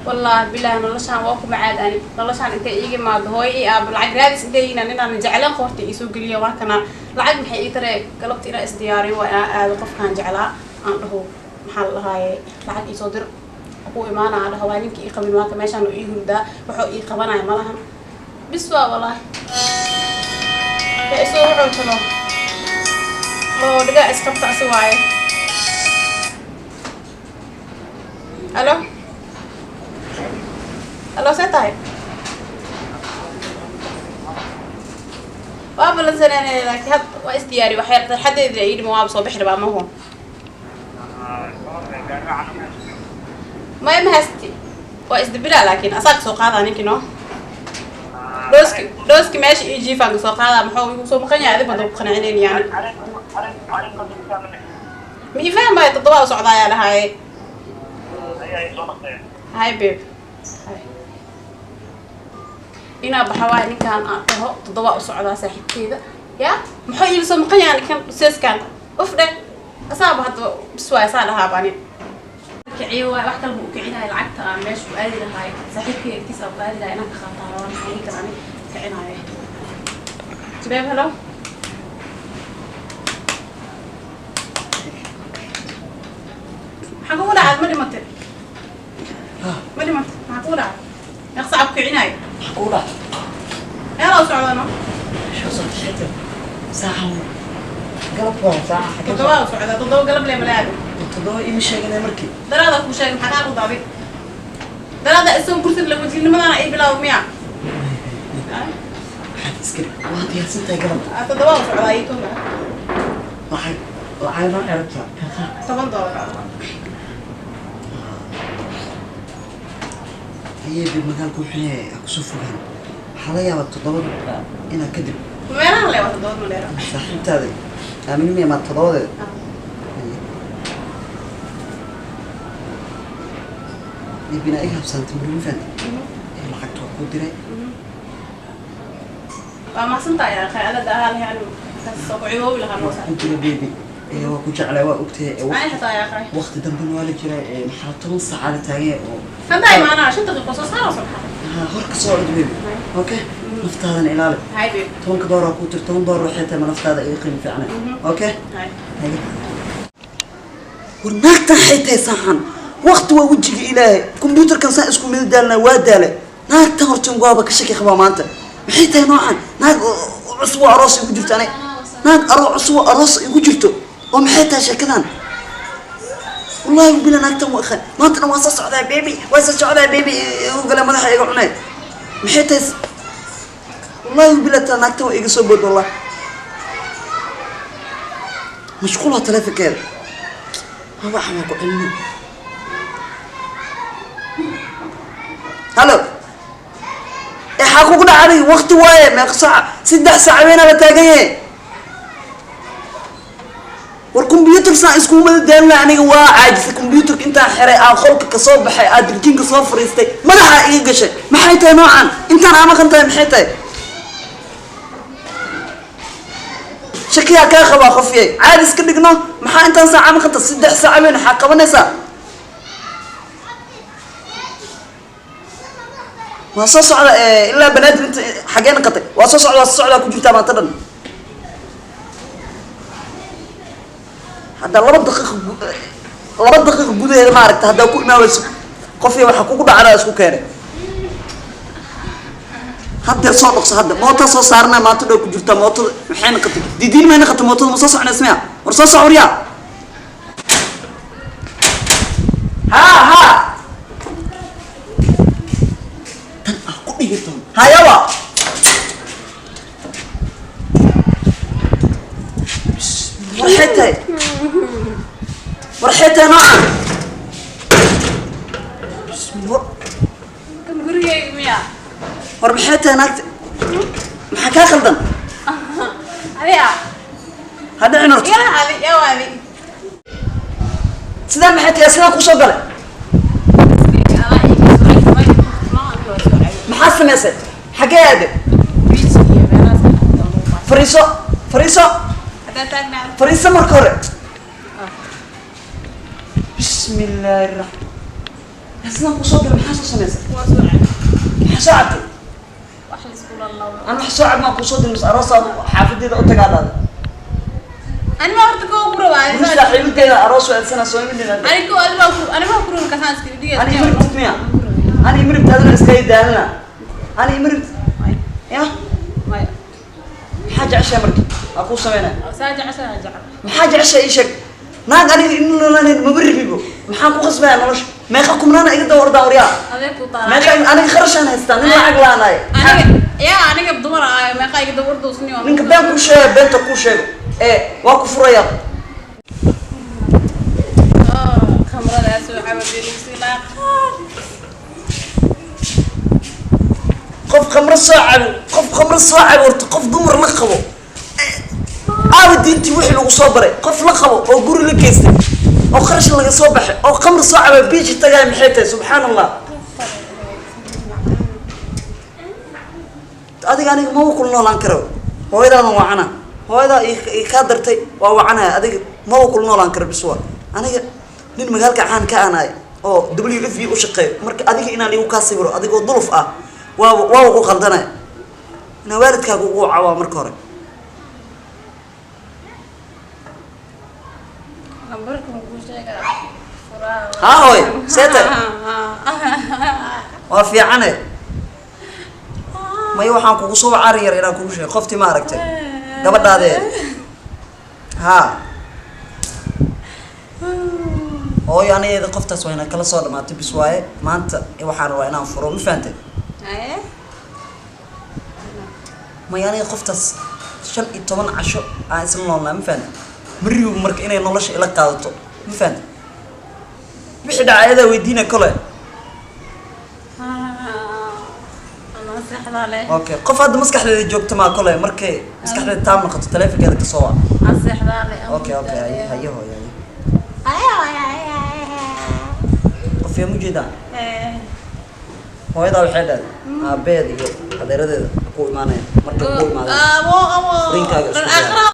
Wallaahi bilaahi, noloshaan waa ku macaad. Ani noloshaan intay iiga imaado, hooyo iyo aabo lacag raadis intay yihiin, inaan jeclaan qoorta iisoo geliya. Waa kana lacag maxay ii taree? Galabta inaan isdiyaariyo, waa inaan aado qofkaan jeclaa, aan dhaho, maxaa la dhahaaye, lacag iisoo dir, ku imaana, aan dhaho waa ninkii ii qabin. Waaka meeshaan oo ii hurdaa, wuxuu ii qabanaya malahan. Bis waa wallaahi yaa isoo wuxuu talo oo dhigaa isqabta asi waaye. Alo, alo, see tahay? Waa balansaneen, laakiin had waa isdiyaari, waxay tarxadeeda ii dhima, waaba soo bixi rabaa. Maho, maya, ma haysti, waa isdibilaa, laakiin asaa kasoo qaadaa ninkii no dhooski dhooski meesha ii jiifaan kasoo qaadaa. Muxuu igu soo maqan yahay? Adig bada ku qanacinayn yani, ma ii fahmaayo? 7 u socdaa ayaa dhahaaye. Hi babe, hi. Inaa baxa waay, ninkaan aan dhaho 7 u socdaa saaxiibteyda. Ya muxuu iiga soo maqan yahay ninkan seeskan? Uf dheh, asaaba hadda bis waay, asaa dhahaaba ani kiciyo waay. Wax kalba u kicinayo, lacagta aan meesha u aadi lahaay, saaxiibkay agtiisa aan ku aadi lahay, inaan ka qaataa rabaa. Maxaa ninkan ani kicinayo? Babe, hello, maxaa kugu dhacay? Ma dhimatay? Ma dhimatay? Maxaa kugu dhacay? Meeq saac ku kicinayo? Maxaa kugu dhacay? Meelaa u socdano? Meesha soo xita saacan galab waa saaca xagee? 7 u socdaa, 7 galab lee malaado. 7 ima sheeganay markii. Daraada kuu sheegay, maxaa kaa qaldaaday? Daraada isagoo kursi la wasiirnimadana ii bilaabo miya? Waxaad iska waa diyaarsan tahay galab. 7 u socdaa ii tuma. Lacag lacag noo erabta? $10. Ayay bi magaalku wuxuu ha kusoo fogaan, waxaa laga yaabaa 7 inaa kadib. Meelaha le waa 7, ma dheera. Saaxiibtaada aamin miya maa 7deeda? Bina iga habsaantay marma fahanti? Lacagta waa kuu diray. Waa mahadsantahay akhay, adada ahaa lahay anigu kaas oo ku ciboobi lahaa waa noosa. Kuu diray baby, waa ku jeclay, waa ogtahay. Ani xitaa yaa akhay. Waqti dambena waa la jiraa, maxaa 10 saaca la taagan yahay oo Hadda imaanaa, 5 daqiiqo soo saara soo baxaa. Ha, hor ka soo cod baby. Okay, naftaadana ilaali. Hay babe. 10-ka doolar kuu tir, $10 waxay tahay ma naftaada iga qiimo fiicnay. Okay. Hay. War naagtan waxay tahay saaxan waqti waa wejiga ilaahay, kombyuutarkan saan isku mid daalna waa daalay. Naagtan horta waaba ka shaki qabaa maanta, maxay tahay noocan? Naag oo cusub oo aroos igu jirto, ani naag aroo cusub oo aroos igu jirto oo maxay tahay sheekadan? Wallahi bila naagtan waa maanta dhan waa soo socdaa baby, waa soo socdaa baby, igu gale madaxa iga cunay. Maxay tahay? Wallahi bila ta naagtan waa iga soo bood. Wallahi mashquul waa taleefankeeda, waxa waa ku celina. Halo, xaa kugu dhacday? Waqti waaye, meeqa saaca? 3 saac weynaa la taagan yahay. War combyuutar saan iskuma daalna, aniga waa caajisay. Combyuutarka intaan xiray aan qolka kasoo baxay, aan dirjinka soo fariistay, madaxa iga gashay. Maxay tahay noocan intaan aa maqan tahay? Maxay tahay? Shakiyaa kaa qabaa qofyay, caadi iska dhigno. Maxaa intaan saaca maqanta? 3 saac weyn waxaa qabanaysaa? Waa soo socda ilaa Banaadir, inta xagee naqatay? Waa soo socda, waa soo socdaa ku jirtaa maanta dhan. Hadda 2 daqiiqa 2 daqiiqa gudaheeda ma aragta haddaa ku imaaweyso qofya, waxa kugu dhacana isku keenay. Haddeer soo dhaqso, hadda mootaa soo saarnaa. Maanta dhow ku jirtaa mootada, maxay naqatay? Diidiin may naqatay mootada? Ma soo soconaysa miya? War soo soc, waryaa. Ha ha, tan ah ku dhigi doon hayaba. Waxay tahay, waxay tahay noocan? Bismillah. Kan gurigeyga miya? War maxay tahay naagta? Maxaa kaa khaldan? Adiga. Ha dhicin horta. Igala adi yaa adi. Sidaan maxay tahay? Sidaan kusoo galay? Maxaa samaysay? Xaggee aaday? Fariiso, fariiso. Haddaan taagnaa. Fariiso marka hore. Bismi illaahi raxmaan. Sidaan kusoo diray, maxaa soo samaysay? Waa soo cad. Maxaa soo cabtay? Wax la isku lalabo. Aan wax soo cab maa kusoo diray, mas aroosaad xaafadeeda u tagaa dhahday? Ani ma horta koo ku rabaa. Guri saaxiibadeeda aroos u aadsanaa, soo imid. Ani koo adi baa ku, ani baa ku rabaa kasaan iska dhiga. Ani imiribtid miya? Ani imiribti, adina iskaga daalina. Ani imiribtid ya? Maya. Maxaa jeceshahay marka aa kuu sameynaya? Saa jeceshahay jecel. Maxaa jeceshahay ii sheeg. Naag aniga inlalanen maba rabibo, maxaan ku qasbaya nolosha? Meeqa kumnaana iga daba ordaan, waryaa? Adeeg ku taala. Meeqa aniga kharashaan haystaa, nin lacag laanaay. Aniga yaa, aniga dumar ah, meeqa iga daba ordowsniyo? Ninka been kuu sheega, beenta kuu sheego ee waa ku furaya. Khamradaas oo cabadeynaysilaa. Qof khamro soo cabo, qof khamro soo cabo, horta qof dumar la qabo, aawa diintii wixii lagu soo baray? Qof la qabo oo guri la geystay oo kharash laga soo baxay oo khamr soo caba biiji tagaaya, maxay tahay? Subxaan Allah. Adiga aniga maba kula noolaan karo. Hooyadaadan wacana, hooyadaa ii kaa dartay, waa wacanaya. Adiga maba kula noolaan karo, bis waa aniga nin magaalka caan ka anaay oo WFP u shaqeeyo. Marka adiga inaan igu kaa sawiro adigoo duluf ah, waaba ku qaldanaya. Inaa waalidkaaga ugu wacawaa marka hore. Lambarka ma kuu sheegaa? Furaa. Haa hooy, see tahay? Waa fiicane. Maya, waxaan kugu soo wacari yar inaan kugu sheego qoftii ma aragtay gabadhaadee. Haa hooyo, anigeeda qoftaas waa inaan kala soo dhamaatay, bis waaye. Maanta waxaan rabaa inaan furo, ma fahantay? Haye. Maya, aniga qoftaas 15 casho aan isla noolnaa, ma fahantay? Marigu marka inay nolosha ila qaadato, ma fahantay? Wixii dhacay ayadaa weydiina kole. Ama seexdaa leh. Okay, qof hadda maskaxdeeda joogta maa kole, markay maskaxdeeda taam noqoto taleefonkeeda kasoo wac. Aan seexdaa leh. Okay, haye haye hooyo, haye. Qof yaa mujeedaa? Hooyadaa waxay dhahday aabeed iyo adeeradeeda ku imaanaya. Markay ku imaadaan Abo abo. Furinkaaga isku diyaar.